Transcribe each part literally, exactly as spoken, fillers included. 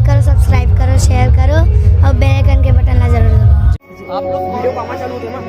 करो, subscribe करो, share करो और bell icon के button ला जरूर दबाओ। आप लोग वीडियो पामा चालू होते ना।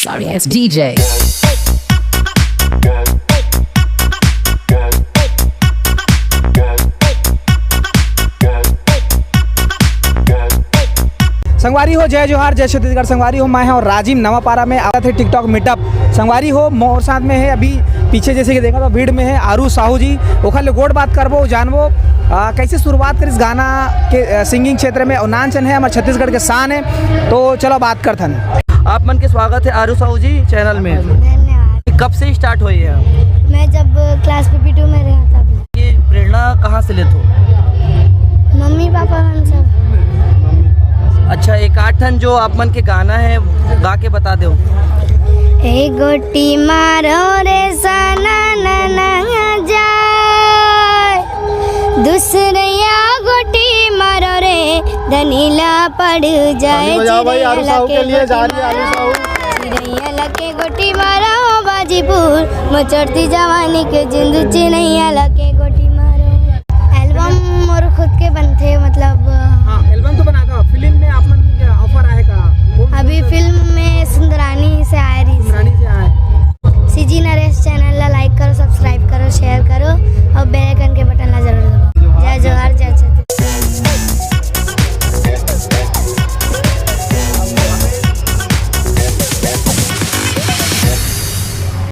Sorry ass D J। संगवारी हो, जय जोहार, जय छत्तीसगढ़। संगवारी हो, मैं हूं राजिम नवापारा में, आवत हे TikTok meetup। संगवारी हो, मोर साथ में है अभी पीछे, जैसे कि देखा तो भीड़ में है आरू साहू जी। ओखर ले गोठ बात करबो, जानबो, आ, कैसे शुरुआत करिस गाना के, आ, singing क्षेत्र में। और नान चन है, हमर छत्तीसगढ़ के शान है। तो चलो बात करथन। आप मन के स्वागत है आरू साहू जी channel में। धन्यवाद। कब से start हुई है? मैं जब class PP two में रहा तब। ये प्रेरणा कहाँ से लेते हो? मम्मी पापा मन सब। अच्छा, एक आध ठन जो आप मन के गाना है, गा के बता दो। ए गोटी मारो रे सना नना जाए, दूसरैया गोटी मारो रे, धनीला पड़ जाए। ताली बजाओ भाई, चिड़ैया आरू साहू लके के लिए गोटी जा रही है, आरू मारो। साहू। चिड़ैया लके गोटी मारो बाजीपुर, मोर चढ़ती जवानी के जिंदू चिड़ैया लके गोटी